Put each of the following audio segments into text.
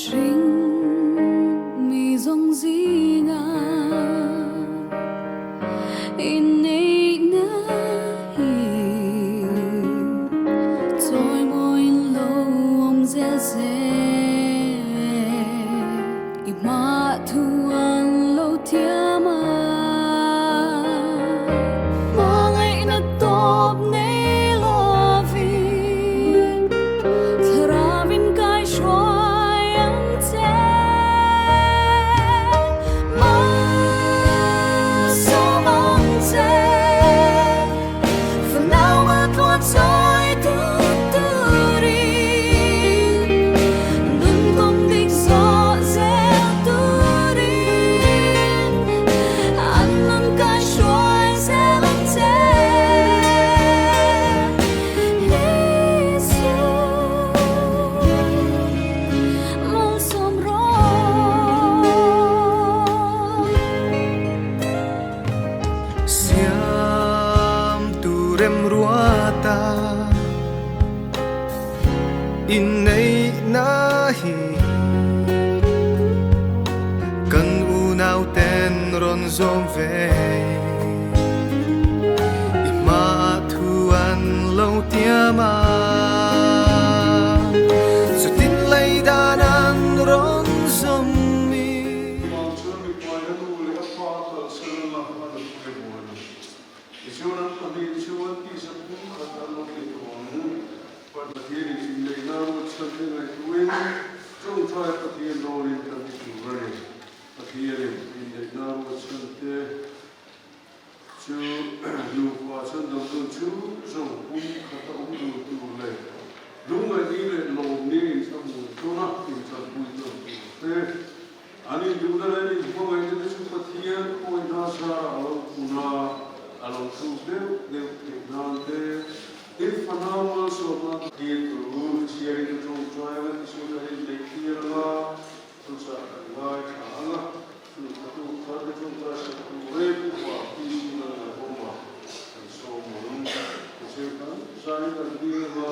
Hring mi zawng zinga inneihna hi chawimawiin lo awm zel se i hma thu an lo thiam a. Hmangaihna tawp nei lovin Thlarauin kai hruai ang che. Malsawm ang che, fanau a tluan chawi tut turin, nun kawng dik zawh zel turin, an nun kai hruai zel ang che. Isu malsawm rawh. Siamtu remruata inneihna hi kan unauten rawn zawm ve i hma thu an lo tiam a, chutin lei dan an rawn zawm mi. Chuvang chuan mipaina nu leh a pa kalsan anga a nupui a buai a ni. Tichuan an pahnih chuan tisa pum khat an lo ni tawh ang. Pathianin inneihna ruatchhan te ngaihtuahin tawngtai Pathian rawlin kan ti tur a ni. Pathianin inneihna ruatchhan te chu nupa chhandam dun chu zawng pum khata awm dun tur leh lungngaihni leh lawmni inthlamuan tawna intanpui tawn tur te, An induhna leh an inhmangaihna te chu Pathian khawngaihna zarah a lo kun a, a lo tluk deuh deuh theih nan te, tin fanau malsawmna Pathian chu chhiarin a tawngtai anga tichuan kan inneih tir ang a, thuchah kan ngaithla ang a, chu thatuk thar te tawngtai sak turin upa PC Lalngaihawma kan sawm ang. Tichuan kan zain kan ding ang a,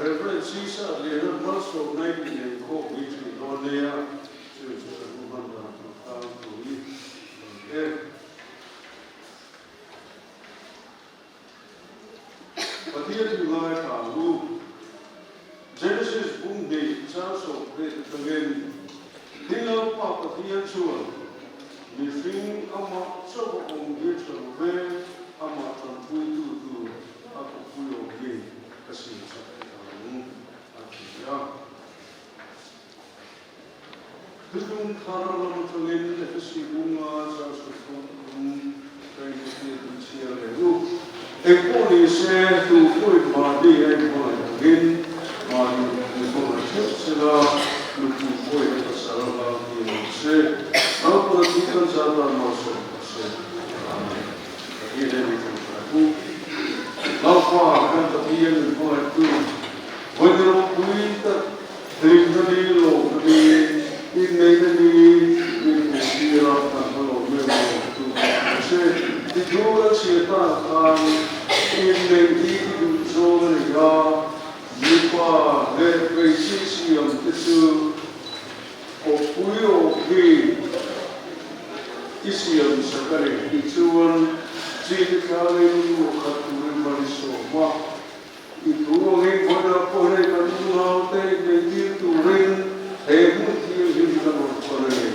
Rev. Sisa Liana malsawmna in inneih khawm hi thin dawn nia, chu chu kan hmu hman dan tur tlangpui a ni e. Pathian chu ngaithla ang u. Genesis bung hnih chang 20 atangin, Thil Lalpa Pathian chuan mihring amah chauh a awm hi tha lo ve, amah tanpuitu tur a khawpui awm hi ka sim chak teh ang, a ti a. Thuthlung thar lam atangin Efesi bunga chang 33 ka inhriat in chhiar leh u. Engpawh ni se, tu pawhin mahni a inhmangaih angin mahni inhmangaih theuh sela, nupui pawhin a pasal a hlang ti ang se, naupang thi kan zat ah malsawm ta se. Amen. Pathian hian min tawngtai u. Lalpa kan Pathian min hmangaihtu, vawi ropui tak hlimna ni, lawmna ni, inneihna ni min hmuh tir a, kan hma lo mai maw tu kan hmu che. Ti thu kan chhiar tan khan inneih hi i duh zawng a ni a, mipa leh hmeichhe siam te chu Kawppui awm hi i siam sak a ni tih chuan chi te tlangin luh khat turin van i sawm a. I thu angin vawilah pawh hei kan unau te inneih tir turin he hmun thianghlim hi kan rawn pan a ni.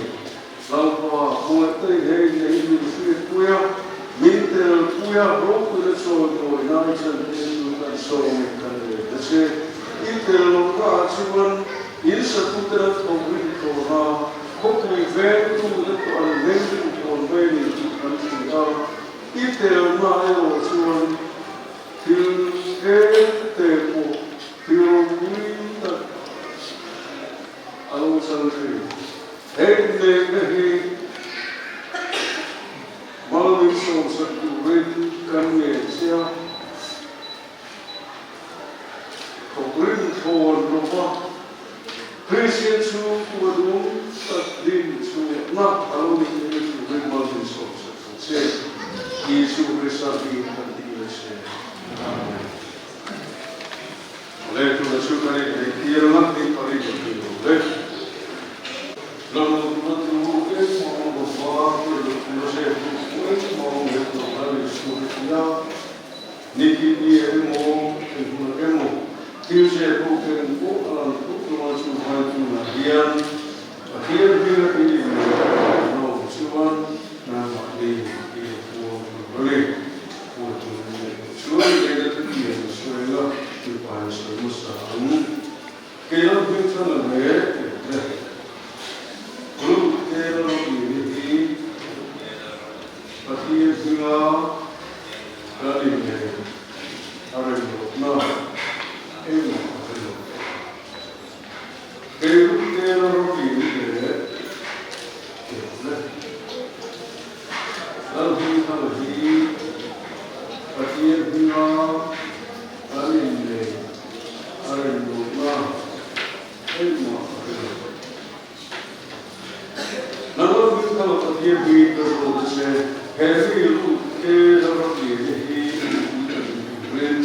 Lalpa, hmuaihte in hei inneih min hriatpui a, min telpui a, ropuina chawimawi nan i chantir chu kan sawmin kan len a che. I tel lohna ah chuan In satute an tho rin thawn a, khawpui vengtute pawh an veng rin thawn mai a ni tih kan hria a. I telna erawh chuan thil tlem te pawh thil ropui tak a lo chang thin. He inneihna hi mal min sawmsak turin kan ngen che a. Thawkrim thlawn lova Kristian chhungkua dum tak din chhuahna a lo nih theihna turin mal min sawmsak ang che. Isu Krista hmingin kan dil a che. Amen. Awle, tuna chu kan inneih tir anga hming pali kan tih lo le. Lalawmna chu engmah awm lo va, hruailoh tura zep duh chu engmah awm lem lo va ni chu heti a, nitin ni emaw, engmah emaw, thil zep ho ken pawh a lang thut lo a, chu vai tunah hian Pathian hming a in inneih lo chuan nangmahni i inpuang tur a ni. Puan tur a nih loh chuan leina thutiang a sawi la, mipa in sawi hmasa ang. Kei lam hming thlang a hle tih te, Ruth te ram tihna hi Pathian hminga kan inneih a rem lohna engmah a hre lo. Kei Ruth te ram tihna leh tih te, Lal hming thlang hi Pathian hminga kan inneih a rem lohna engmah a hre lo. Lal hming thlang Pathian hmingin ka zawt a che, he mi Ruth te ram lian hi mipui ka ring turin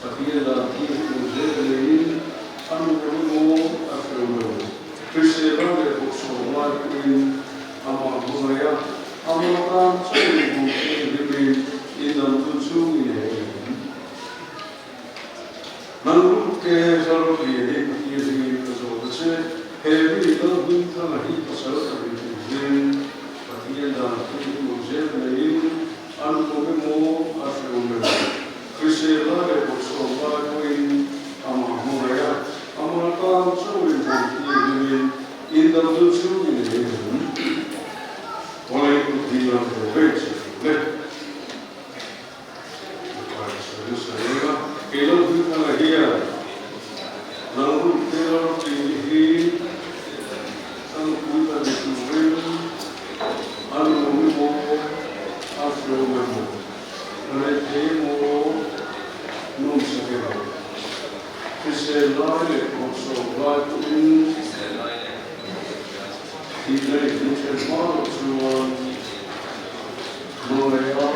Pathian dan hi hmu zel leiin a nuam emaw a hreu lo. Hrisel a leh bawkchhuah ngai pawhin amah hmangaih a, amah tan chaw in hmu te hlimin indam tu chu i nei em? Nang lut te Lalrohlian i Pathian hmingin ka zawt a che, he mi Lalhmingthanga hi pasal ka ring turin Pathian dan hi hmu zel leiin a nuam emaw a hreu lo. Hrisel lai leh bawkchhuah lai pawhin amah hmangaih a, amah tan chaw in hawn tir hlimin indam deuh chhung in ei ang. Awle kut ding lam ve ve che u le. Mipa in sawi nasa reng a, kei lo hming thanga hian nang ruk te ram tling hi ka nupui ta ni turin a nuam emaw a hreawm emaw. Rethei emaw nawmsak emaw, hrisel lai leh bawrhsawm lai pawhin thihna in min thlen hma loh chuan hmangaih a,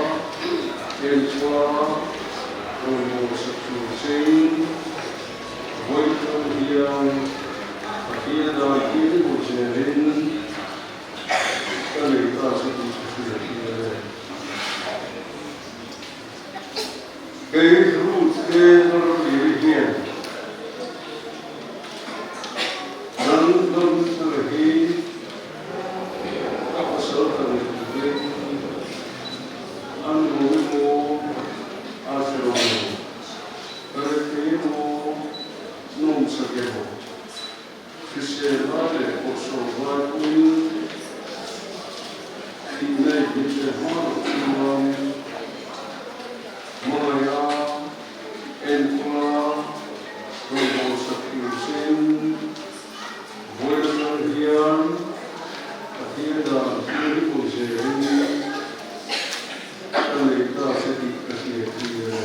enkawl a, rawngbawlsak tur chein vawitam hian Pathian dan hi emaw zelin Ka nei ta che tih ka hria hi a le. Kei Ruth te Lalramliani hian nang Lalhmingthanga hi ka pasal ta ni turin an nuam emaw a hre lo emaw, ka rethei emaw nawmchak emaw Hrisel lai leh bawrhsawm lai pawhin thihna in min hre hma loh chuan hmangaih a, enkawl a, rawngbawlsak tur chein vawi atang hian Pathian dan thil hi pawh zelin ka nei ta che tih ka hriat tir e.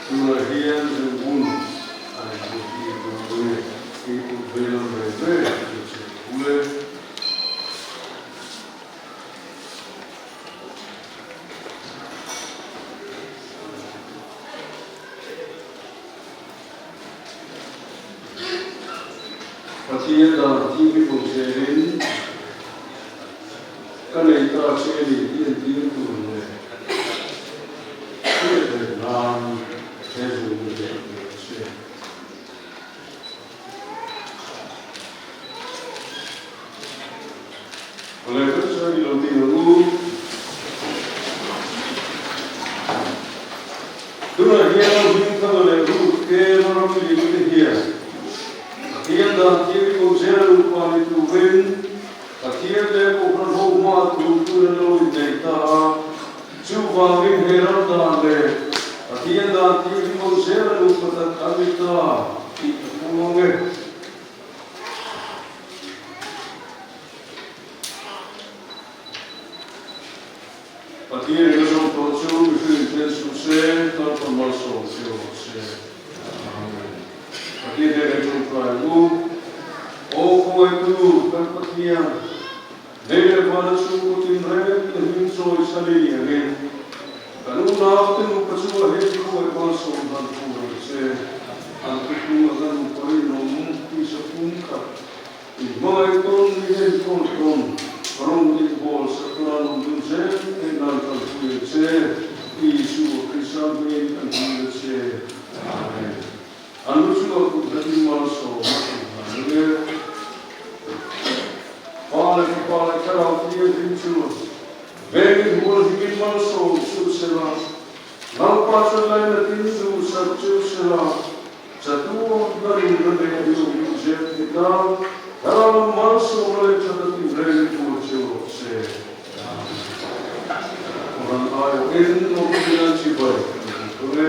Tunah hian zungbun an inbutir dawn a ni. I kut veilam ve ve chu che thul e. Pathian dan thing hi pawh zelin ka nei ta che ni tih entir tur leh hriat reng nan he zung hi a pe a che. Awle kan sawi lo ding ang u. Tunah hian Hmingthanga leh Ruth te ram lin te hian Pathian dan tir i ko zel nupa ni turin Pathian leh Kohhran ho hma tur tun an lo innei ta a. Chuvangin he ram dan leh Pathian dan tir i ko zel nupa tak an ni ta tih ka puang e. Pathian in a zawm tawh chu mihring then suh se, Lalpa malsawm cheu rawh se. Amen. Pathian hian kan tawngtai u. Aw khawngaihtu kan Pathian. Lei leh vana chhungkaw tinreng te hming chawi chhan i ni angin, kan unaute nupa chungah he khawngaih malsawm han phu reng che. An thutlung anga nupa rinawm tisa pumkhat inhmangaih tawn ni enkawl tawn rawng inbawl sakna an awm dun zel theih nan kan phu reng che. Isua Krista hmingin kan hming a che. Amen. An lu chungah kut nghatin malsawm a tum hna ning e. Pa leh Fapa leh Thlarau Thianghlim chu vengin hmual himin malsawm chu sela, Lalpa chuan lainatin duhsak chu sela, chatuan na rinna nen in awm duh zel theih nan Thlarau lam malsawmna leh thatna tinrengin hmual cheu rawh se. Amen. Kohhran aiawhin Awmpuiin an chibai kan hmu thung e.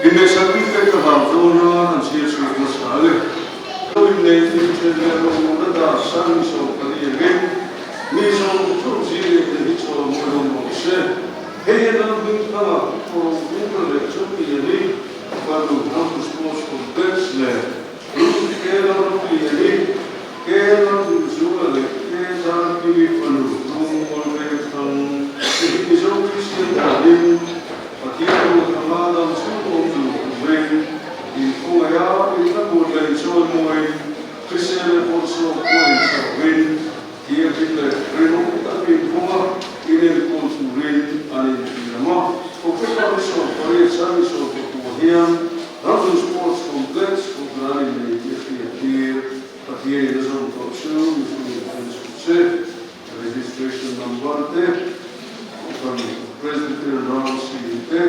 Inneihsak bik te ka hlau dawn a, an chhiar chhuak nasa a ni. Lo inneih inthen leh rawngbawl a dah sang 14 angin mi zawng zawng zing leh te hi chawl mawi awm rawh se. Hei hian ram hming thanga Thawngvunga leh Chawpiani fanu Hnamtu Sports Complex leh Lungkhela Ramliani, Kela Duhzula leh Kezarkimi fanu Lungmual Vengthang te hi Mizo Kristian danin Pathian ruat anga dam chhung awm duh turin inkhawngaiha inla buat leh inchawimawiin hrisel leh bawlhsawm pawh inchauhin thianghlim leh rinawm tak inkhawng a inenkawl turin an intiam a. October ni 18 sang ni 19 hian Ramdun Sports Complex kohhran innei tih a hriat tir. Pathianin a zawm tawh chu mihring in chhut che. Registration number te, Kohhran Presbyterian Round City te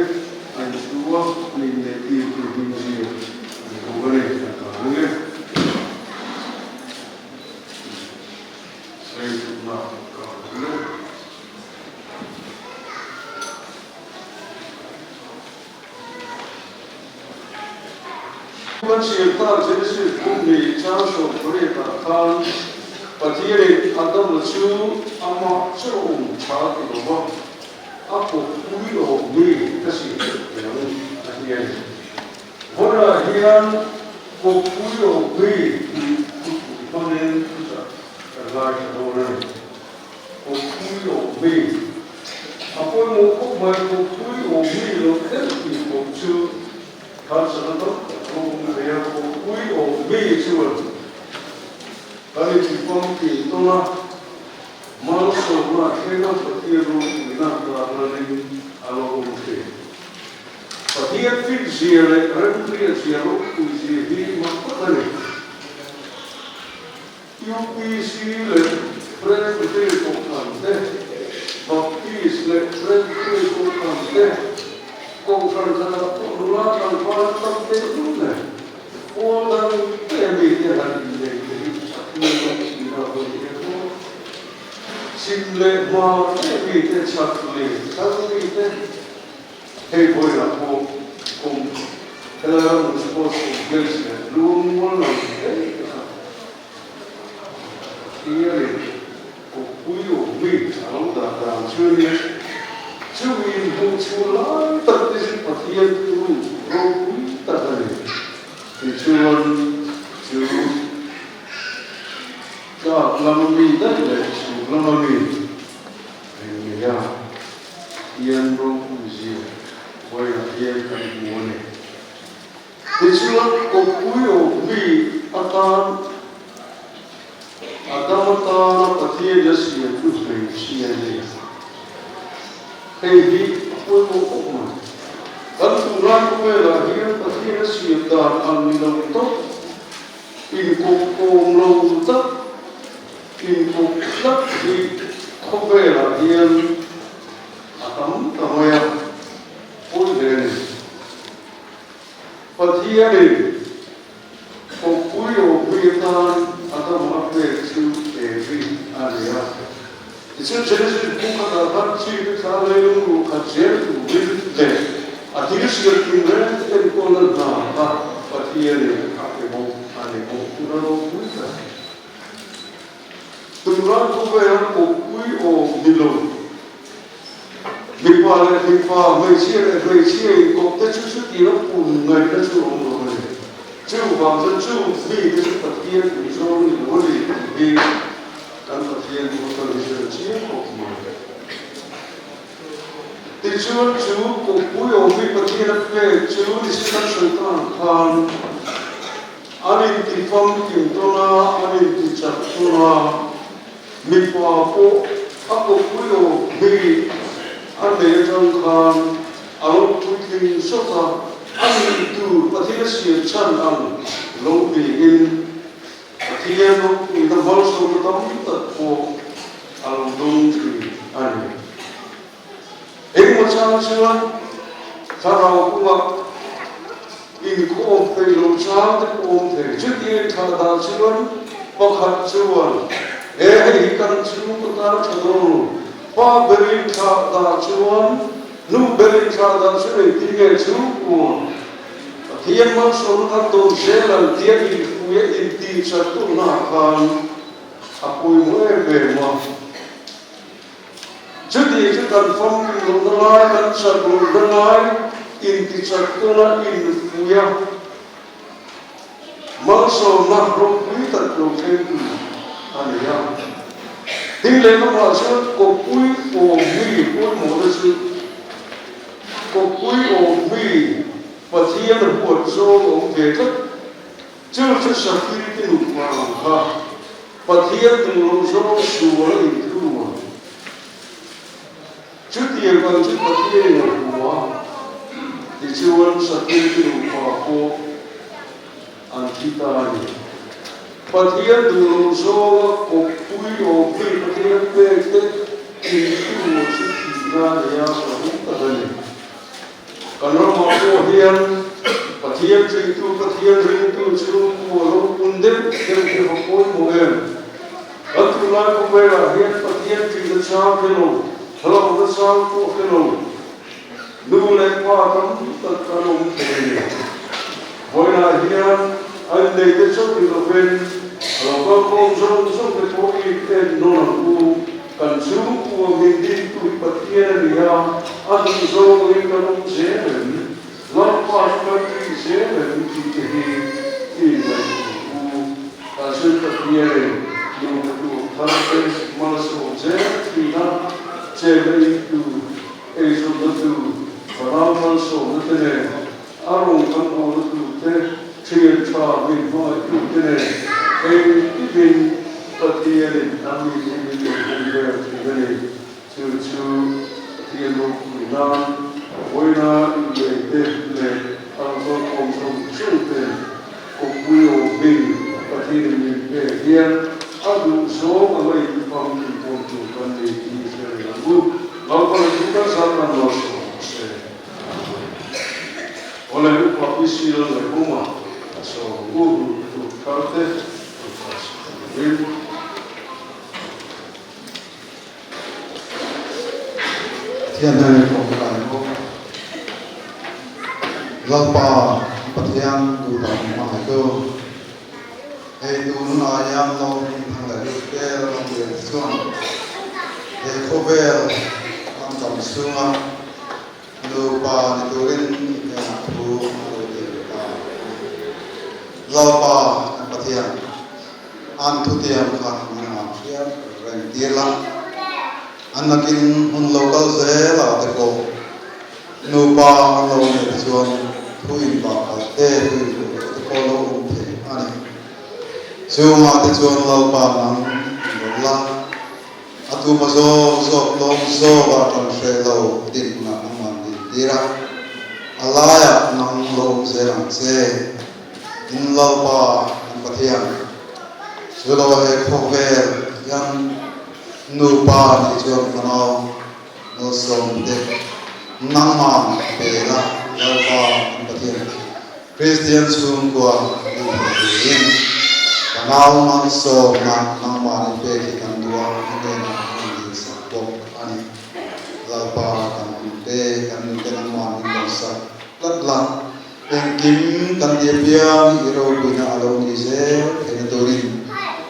a inchhu a, an inneih tir tur hming ziak a ni bawk a ni, a ta reng e. Sei thutna ka awm e. Kan chhiar tak Genesis buk ni chang 18 ah khan Pathianin Adama chu amah chaw awm tha ti lo va, a kawppui awm mi ka si teh ang a ti a ni. Vawilah hian kawppui awm mi tih thupui hmangin thuchah kan ngaithla dawn a ni. Kawppui awm mi A pawimawh khawp mai, kawppui awm mi lo kher tih pawh chu harsatna tam tak a awm thei a, kawppui awm mi chuan kan intipam tih tawn a, malsawmna a thleng a, Pathian ropuina darlanin a lo awm thei. Pathian fit zia leh remhriat zia ropui zia hi mak tak a ni. UPC leh Presbytery Kohhran te, Baptist leh Presbytery Kohhran te, Kohhran khatah pawh nula tlangval tam teh lul nen, pawl dang te mite han innei te hi a hmel a tih na hawi hian maw? Chhim leh hmar te mite chhak leh thlang mite hei vawilah pawh kum helai ram sports complex leh lungmual lam daih te kha Pathianin kawppui awm mi a lo dah dan chu a nia. Chumi inhmuh chhuah lai tak te chu Pathian. Pathian turu ropui tak a ni. Tichuan, chu tlak lama mi daih leh chhuk lama mi eng nge a Pathian ropui zia vawiinah hian kan hmu a ni. Tichuan, kawppui awm mi atan Adam atana Pathian a siam chu hmeichhia a ni. Hei hi a pawimawh khawp mai. Kan tunlai khawvelah hian Pathian a siam dan ang ni lo tawp, inkawpkawm lo tak, inkawp tlat hi khawvelah hian a tam ta mai a, pawi hle a ni. Pathianin kawppui awpui atan Adama a pek chu Evi a ni a. Tichuan Genesis bu khatah khan chi te thla leilung ruh khat zel turin leh a thil siam tinreng te enkawlna hna kha Pathianin a pe bawk a ni bawk tuna ropui tak. Tunlai khawvela kawppui awm ni lo. Mipa leh mipa, hmeichhia leh hmeichhia inkawp te chu chutih a pum ngaihna chu a awm lo a ni. Chuvang chuan chu mite chu Pathian pui zawng ni lo a ni tih hi kan Pathian thu atang hi hriat chiang khawp mai. Tichuan chu kawppui awmmi Pathian a pek chu Nisikhan Sultan khan an intifamkim tawn a, an intichak tawn a, Mipa pawh a kawppui awm hi a nei atang khan a lo puitling sawt a, a nih tur Pathian a siam chhan ang lo niin Pathian ropuina malsawmna tam tak pawh a lo dawng thin a ni. Engmaw chang chuan thlarau kawngah inkhawm theih loh chang te pawh awm thei. Chutiang inthlah dan chuan pakhat chuan, He hei hi kan chhungkaw tan a tha dawn lo. Pa ber inthlah dah chuan nu ber inthlah dan chu engtin nge chhungkua Pathian malsawmna kan dawn zel ang tia inhruia intihchat tunah khan a pawimawh em em a. Chuti chu kan famkim lohna lai, kan chak lohna lai intichak tawna infuih a, malsawmna ropui tak lo thleng tur a ni a. Ding leh lamah chuan kawppui awm mi pawimawhna chu kawppui awm mi Pathian huat zawng a awm ve tlat. Chu chu Safiri te nupa ang kha Pathian duh loh zawng sual a inthlu a. Chutiang ang chu Pathianin a hmu a, tichuan Safiri te nupa pawh an thi ta a ni. Pathian duh loh zawnga kawppui awmpui Pathian pek te inthlu chu thihna a nei a, a hum tak a ni. Kan ramah pawh hian Pathian ṭihtu, Pathian ringtu chhungkua lo pun deuh deuh hi va pawimawh em? Kan tunlai khawvelah hian Pathian ṭihna chang hre lo, hlauhna chang pawh hre lo, nu leh pa tam tak kan awm thei a ni. Vawiinah hian a inneite chauh ni lovin a lo kalkhawm zawng zawng te pawh i en nawn ang u. Kan chhungkua min dintu hi Pathian a ni a, a duh zawngin kan awm zel em? Lalpa chu kan ṭih zel em tih te hi i inngaihtuah ang u. Kan sawi Pathianin nupa tur thar te malsawm zel thin a, chenna in tur, eizawnna tur, fanau malsawmna te nen a rawn kan bawhna tur te, thian tha min hmangaihtu te nen engtikin Pathianin a mi hi min lo hum vel thin a ni. Chu chu Pathian ropui nan vawiina inneite leh a lo kalkhawm zawng zawng ten kawppui awm hming Pathianin min pek hian a duh zawng anga infamkim tawn tur kan ni tih i hre reng ang u. Lalpa leh Thu kan zat kan malsawm rawh se. Awle upa PC lal leh Huma a sawm u tur thar te upa turin. Pathian hnen kawm kai bawk. Lalpa Pathian duhdan hmangaihtu hei tun hunah hian lo hming thang leh lut te ram lian te chuan he khawvel an dam chhunga nupa ni turin i. Lalpa kan Pathian, an thutiam kha nangmah hriat reng tir la, an nakin hun lo kal zel ah te pawh nupa an lo neih te chuan thu inbah kal te, thu inbah loh te pawh lo awm thei a ni. Chungah te chuan Lalpa nang in rawn la. A tuma zawk zawk tlawm zawkah tan hreh lo dinhmunah nangmah an dintir a, a laiah nang lo awm zel ang che. In Lalpa kan Pathian, chu lo he khawvel hian nupa nih chuan fanau malsawm te nangmah pe la, Lalpa kan Pathian. Kristian chhungkua nih theih turin ka nau malsawmna nangmahni pek hi kan duh a, a hnenah kan dilsak bawk a ni. Lalpa kan nute, kan nute nangmah min rawn sak tlat la, engkim kan ti apiang hi i ropuina a lo ni zel theihna turin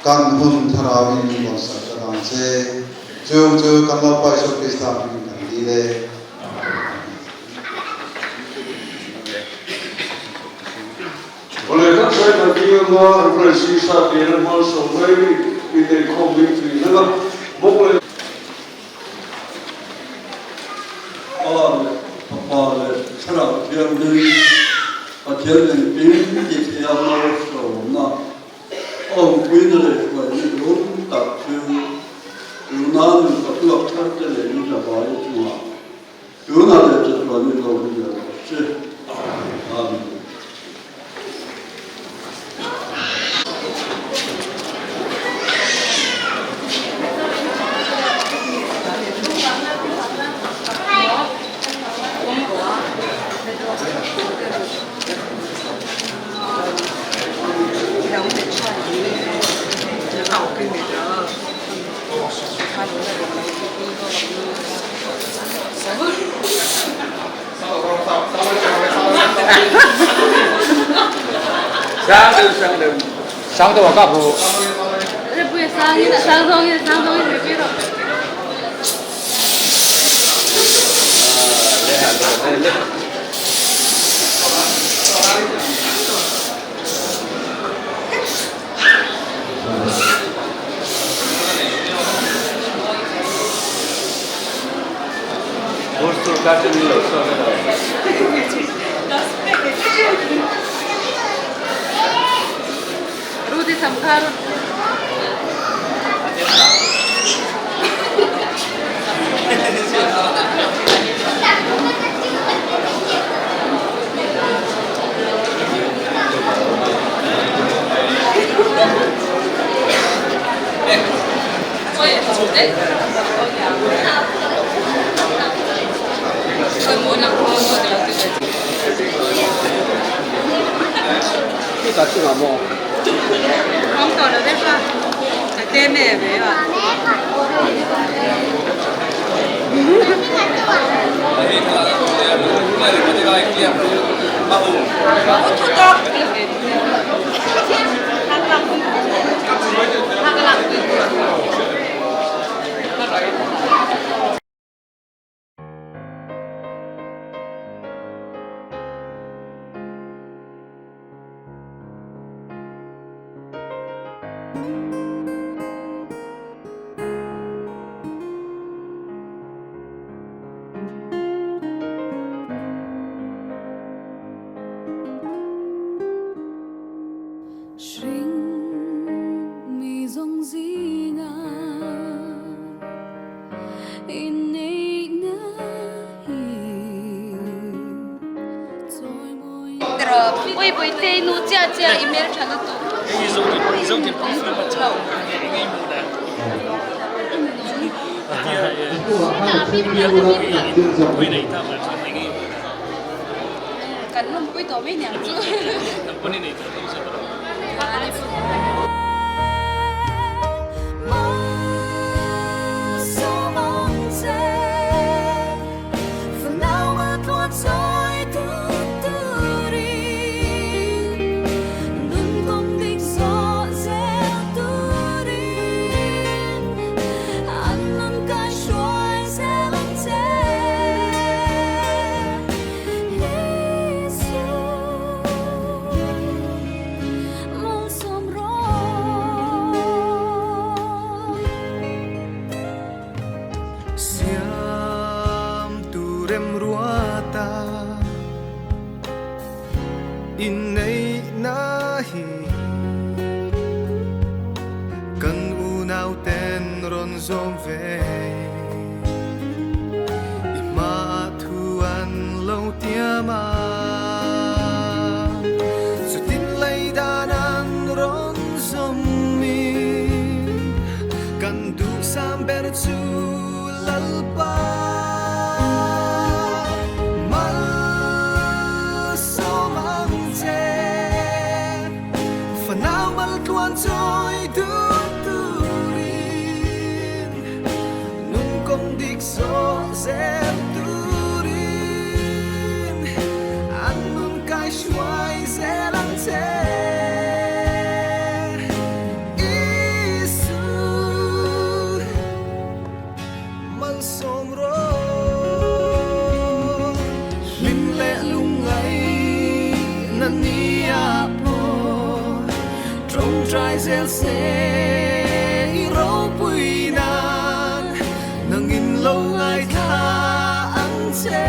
kan hun thlarauin min rawn sak tlat ang che. Chung chu kan Lalpa Isua Krista hmingin kan dil e. Awle kan sawi kan tih anga Reverend Sisa nen a hmalsawm mai inneihkhawm bik tui hlek a bawk leh. Pa leh Fapa leh Thlarau Thianghlim Pathian engkim ti thei a malsawmna awmpuina leh hruaina duhawm tak chu tuna nupa tuak thar te leh in zavai chungah Tunah leh chatuan in lo hmu leh rawh se. Amen. Inneihna hi kan unauten rawn zawm ve i hmaah thu an lo tiam a, chutin lei dan an rawn zawm in kan duhsam ber chu Lalpa malsawm ang che. Fanau maltluan chawi dun turin nun kawng dik zawh zel turin an nun kai hruai zel ang che. Isu. Malsawm rawh hlim leh lungngai na nia pawh tawngtai zel se i ropui nan nangin lo ngaithla ang che.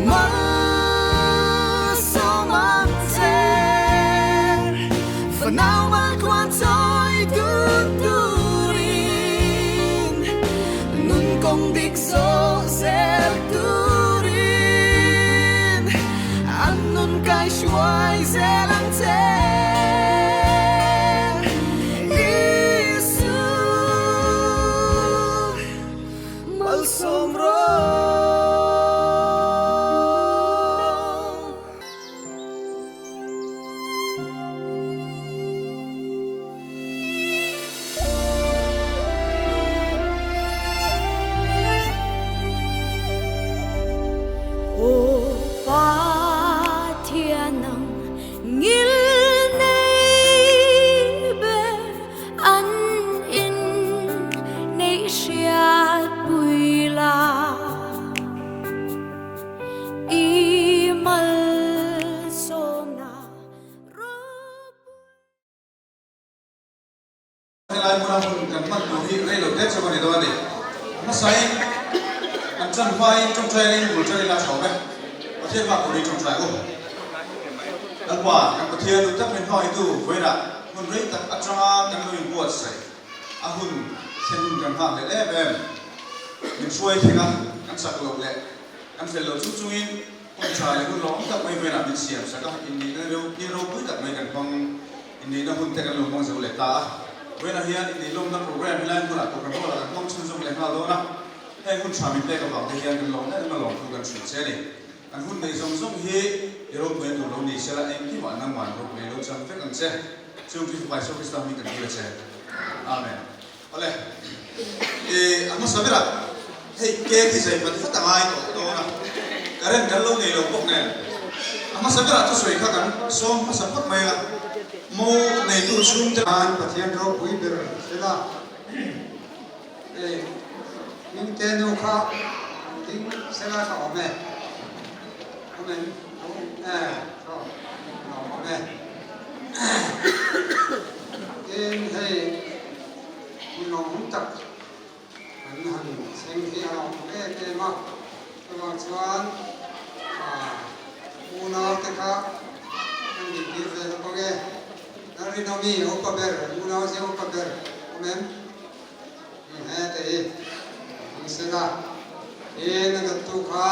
Malsawm ang che fanau maltluan chawi tun turin nun kawng dik zawh zel turin an nun kai hruai zel ang che Isu malsawm rawh. Aw Pathian ang ngil nei ber an in neih hriat pui la. I malsawmna ropui. Helai hmuna hun kan hman tur hi rei lo te chu ka ni dawn a ni. Hmasain kan chan hmain tawngtai in bul tan ila tha awm e. Pathian hma tur hi tawngtai u. Lalpa, kan Pathian duh tak min hmangaihtu vawiinah hmun rei tak atanga kan lo inbuatsaih a hun thlen hun kan nghak leh em em. Min hruai thleng a, kan chak loh leh kan fel loh chung chungin hun tha leh hun lawm tak mai vawiinah min siam sak a, inneihna ni ropui tak mai kan hmang. Inneihna hun te kan lo hmang zo leh ta a, vawiinah hian inneih lawmna program helai hmunah Kohhran Hall-ah kan hmang chhunzawm leh nghal dawn a, heng hun tha min pek avang te hian kan lawm em em a lawmthu kan hrilh che a ni. Kan hun neih zawng zawng hi i ropui tur lo ni sela engkimah nangmah ropui lo chang vek ang che. Chung chu Fapa Isua Krista hming kan dil a che. Amen. Awle, i a hmasa berah hei cake hi zai vat vat a ngai tawh dawn a, current kan lo nei lo bawk nen a hmasa berah thusawi kha kan sawm hmasa phawt mai a, mo neitu chhungte. An Pathian ropui ber sela, hei hmingte nu kha ding sela ka awm e, awm em? E, thaw, ka awm e. Tin, hei hun lawmawm tak an han thleng hi a lawmawm em em a, chuvang chuan unaute kha an dintir ve lawk ang e. Lalrinawmi a upa ber, an unau zia upa ber awm em? He te hi ang sela, tin a dawttu kha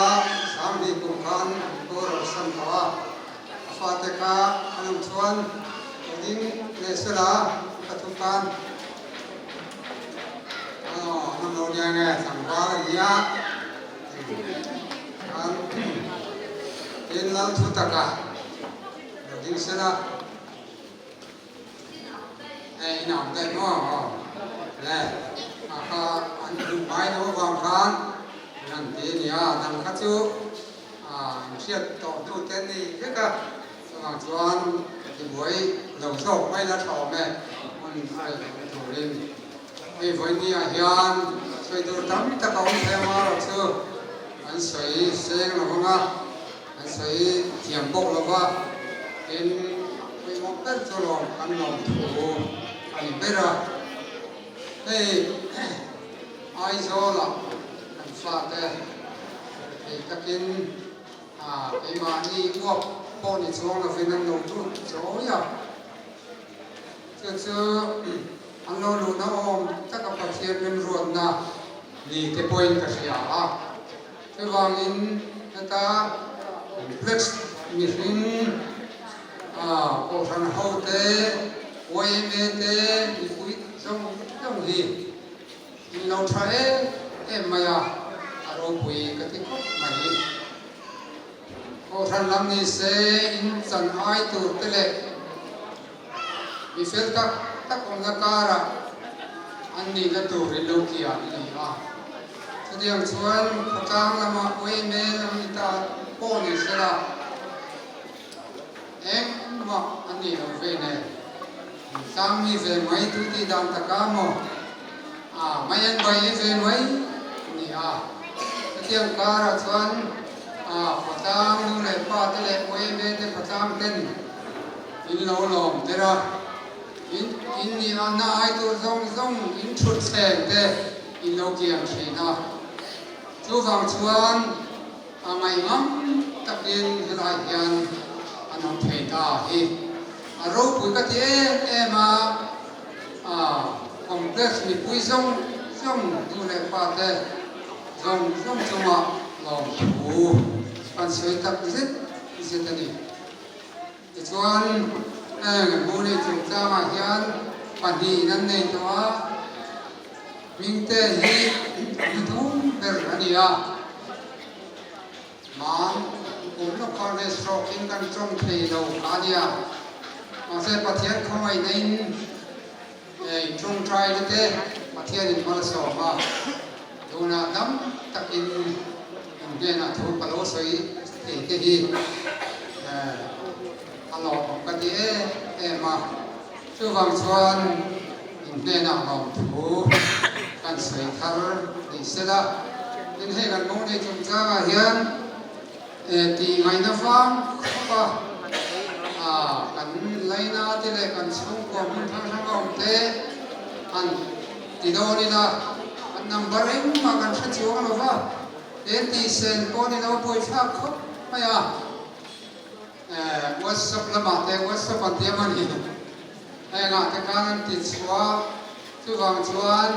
Sanghnih kum khan an boral san tawh a, a fate kha an awm chuan lo ding leh sela ka thu khan aw an awm lo nia nge tlangval a nia khan tin lal thu taka lo ding sela. Hei in awm daih maw aw le a kha an hmuh ngai lo avang khan an han ti a nia dang kha chu in hriat tawh hnu te ni vek a chuvang chuan ka ti buai lo zawk mai la tha awm e hmun a rei lohna turin hei vawiin ah hian sawi tur tam tak a awm thei ang erawh chu an sawi seng lo vang a. An sawi thiam bawk lo va, tin pawimawh ber chu lawm kan lawm thu a ni ber a. Hei Aizawlah kan fate thei takin Keimahni uap pawh ni chuang lovin an lo lut chawi a. Chu chu an lo luhna awm taka Pathian remruatna ni te pawhin ka hria a. Chuvangin heta complex mihring kohhran ho te, yma te, mipui zawng zawng hi in lo tha em em mai a, a ropui ka ti khawp mai. Kohhran lam ni se in chan ai tur te leh mi fel tak tak awmna karah an nihna tur in lo kian a ni a. Chutiang chuan khawtlang lama yma lam ni ta pawh ni sela engmah an nih loh ve nen tlang mi ve mai tu tih dan taka maw A mai an bai ve mai a ni a. Chutiang karah chuan a khawtlang nu leh pa te leh yma te khawtlang ten in lo lawm der a. In in nih a na ai tur zawng zawng in thut thleng te in lo kiang thin a. Chuvang chuan a ngaihngam takin helai hian an awm thei ta hi a ropui ka ti em em a. A complex mipui zawng zawng nu leh pa te zawng zawng chungah lawmthu kan sawi tak zet zet a ni. Tichuan heng Muni chungchangah hian pahnihin an nei tawh a, Hmingte hi a hnuhnung ber a ni a. Hmaan kum lawkah leh stroke-in kan tawng thei lo kha a nia. Mahse Pathian khawngaihna in in tawngtaina te Pathianin malsawm a, tunah dam takin in hnenah thu ka lo sawi thei te hi a lawmawm ka ti em em a. Chuvang chuan in hnenah lawmthu kan sawi thar ni sela, tin hei kan mawng nei chungchangah hian tih ngaihna vang khawp a kan laina te leh kan chhungkua hmun hrang hrang a awm te han ti dawn ila an number engmah kan hre chuang lo va, he tih sen pawh ni lo buaithlak khawp mai a. WhatsApp lamah te WhatsApp an ti a ni. Hengah te khan an ti chhuah chuvang chuan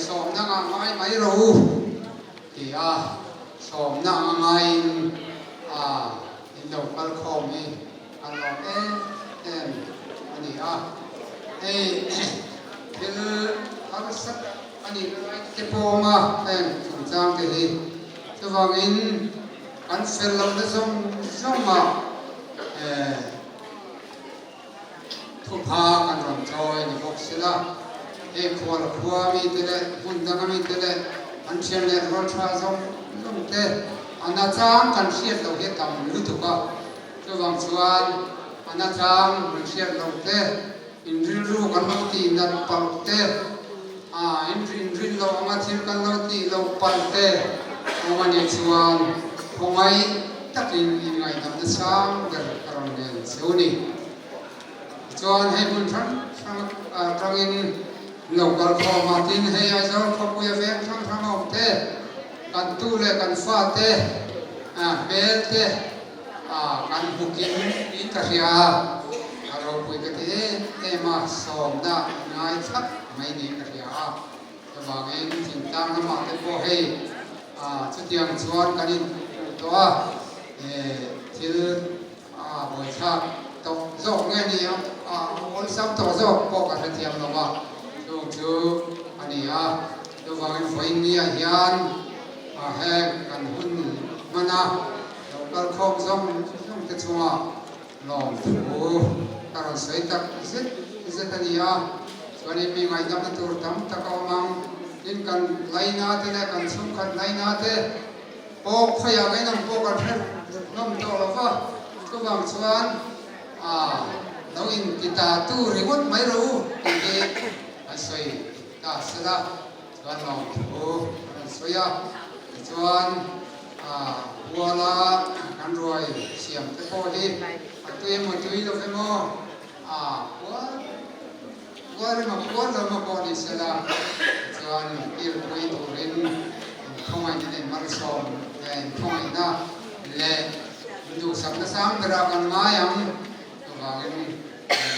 sawmna ngah ngai mai rawh u ti a, sawmna anga ngaiin in lo kal khawm hi an lawm em em a ni a. Hei thil harsa a nih lai te pawm a heng chungchang te hi chuvangin Kan fel lohna zawng zawngah thupha kan rawn chawi ni bawk sila, hei khual khua mite leh hmun danga mite leh an thian leh rual tha zawng zawng te a nachang kan hriat loh hi a tam lutuk a, chuvang chuan a nachang kan hriat loh te, in rilru kan lo tih nat palh te, a in rin loh anga thil kan lo tih loh palh te awm a nih chuan khawngaih takin inngaihdanna sang ber ka rawn nen cheu ni. Tichuan hei hmun hrang hrang atangin lo kal khawm a, tin hei Aizawl khawpuia veng hrang hrang a awm te, kan tu leh kan fa te hmel te, Kan hmukin in ka hria a, a ropui ka ti em em a, sawmna ngai thlap mai niin ka hria a. Chuvangin thingtlang lamah te pawh hei chutiang chuan kan inhmuh tawh a, thil buaithlak tawh zawk nge ni a, awlsam tawh zawk pawh ka hrethiam lo va, chung chu a ni a. Chuvangin vawiin niah hian heng kan hun hman a, Lo kal khawm zawng zawng te chungah lawmthu ka rawn sawi tak zet zet a ni a, chuanin mi ngaihdamna tur tam tak a awm ang. Tin, kan laina te leh kan chhungkhat laina te pawh khawiah ka inawm pawh kan hre hlawm tawh lo va, chuvang chuan aa lo inti ta tu ringawt mai rawh u tih hi an sawi ta sela. Chuan lawmthu a rawn sawi a, tichuan Huala kan ruai siam te pawh hi a tui emaw tui lo emaw a puar puar emaw puar lo emaw pawh ni sela, tichuan min tirpui turin in khawngaihna leh malsawm leh in khawngaihna. leh induhsakna sang berah kan ngai ang. Chuvangin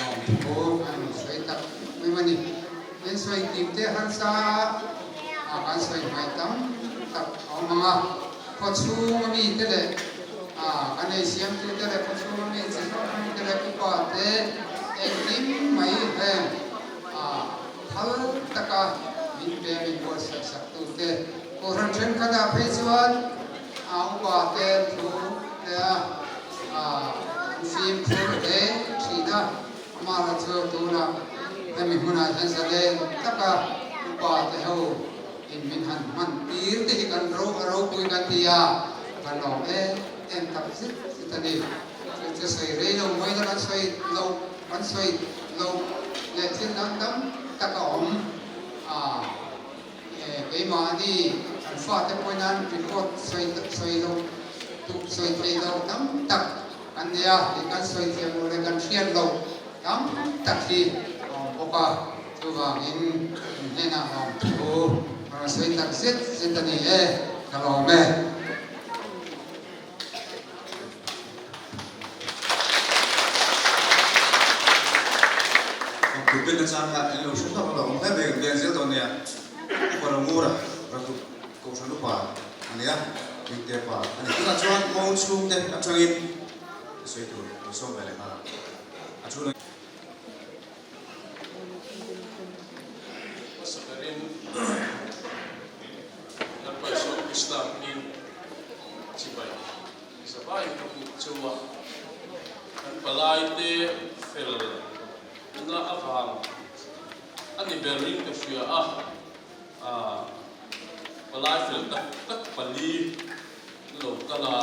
lawmthu an rawn sawi tak mai a ni. Min sawi kim te harsa a kan sawi hmai tam tak a awm ang a, khaw chhung a mi te leh kan ei siamtu te leh khaw chhung a mi chi hrang hrang te leh upa te engkim mai heng phal taka min pe min buatsaih sak tu te Kohhran thenkhatah phei chuan upa te thu te a an fimkhur hle thin a, amah chu tunah hemi hmunah hian zalen taka upa te ho in min han hman tir te hi kan ro a ropui kan ti a, kan lawm em em tak zet zet a ni. Chu chu sawi rei lo mai la kan sawi lo kan sawi lo leh thil dang tam tak a awm a. Keimahni an fate pawhin an record sawi sawi lo tuk sawi thei lo tam tak an nei a, hei kan sawi thiam lo leh kan hriat lo tam tak hi a awm bawk a, chuvangin in hnenah lawmthu a rawn sawi tak zet zet a ni e, ka lawm e. Kut ben nachang kha en lo hre hlauh hlauh ang hle mai kan veng zel dawn nia. Upa Rangura Ratuk Kohhran upa a nia, Mingte pa a ni. Tunah chuan Mo chhungte atangin sawi tur lo sawm ve leh nghal a. A chhunah. Hmasa berin Lalpa Isua Krista hmingin chibai zavaiin ka hmuh cheu a, kan palaite fel na avang a ni berin ka hria a, palai fel tak tak pali lo kal a,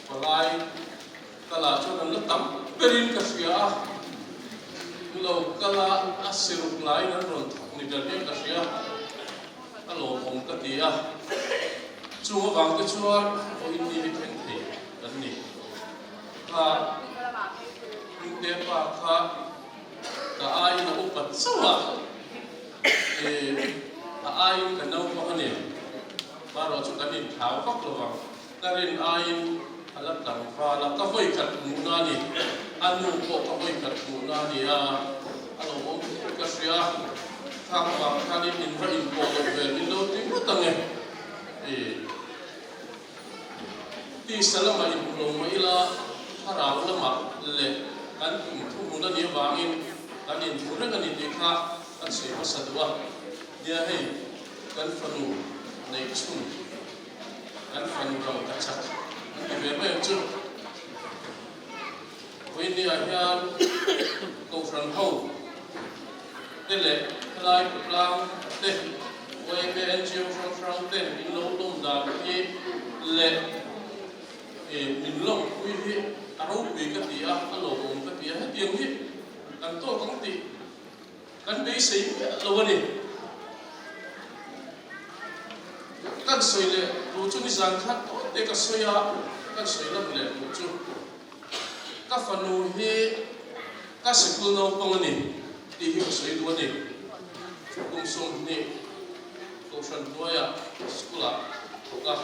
palai Kal ah chuan an la tam berin ka hria a, lo kal a a siruk laiin an rawn thawk ni ber hian ka hria, a lawmawm ka ti a, chung avang te chuan vawiin ni hi thleng thei kan ni. Kha Hmingte pa kha ka aiin a upa chauh a, eh a aiin ka naupang a ni, marawh chu kan inthlau vak lo vang. Ka rin aiin a la tlangval a, ka vawi khat hmuhna a ni. A nu pawh ka vawi khat hmuhna a ni a, a lo awm hle ka hria. Khang vang khanin in va inpawh loh ve min lo ti ngawt ang e. Ih, tisa lamah inhmu lo mah ila, thlarau lamah leh kan kum thu hmun a nih avangin kan inhmu reng a ni tih kha kan sawi hmasa duh a. Nia hei, kan fanu neih chhun. Kan fanu rang ka chak an ti ve mai ang chu. Vawinia hian Kohhran ho te leh helai khawtlang te YMA NGO hrang hrang te min lo lawm dan hi leh min lawmpui hi a ropui ka ti a, a lawmawm ka ti a, hetiang hi kan tawk ang tih Kan beisei miah lo a ni. Kan sawi leh duh chu nizan khat tawn te ka sawi a, kan sawi lam leh duh chu ka fanu hi ka sikul naupang a ni tih hi ka sawi duh a ni. Kum 20 Kohhran hnuaiah school ah thawk a,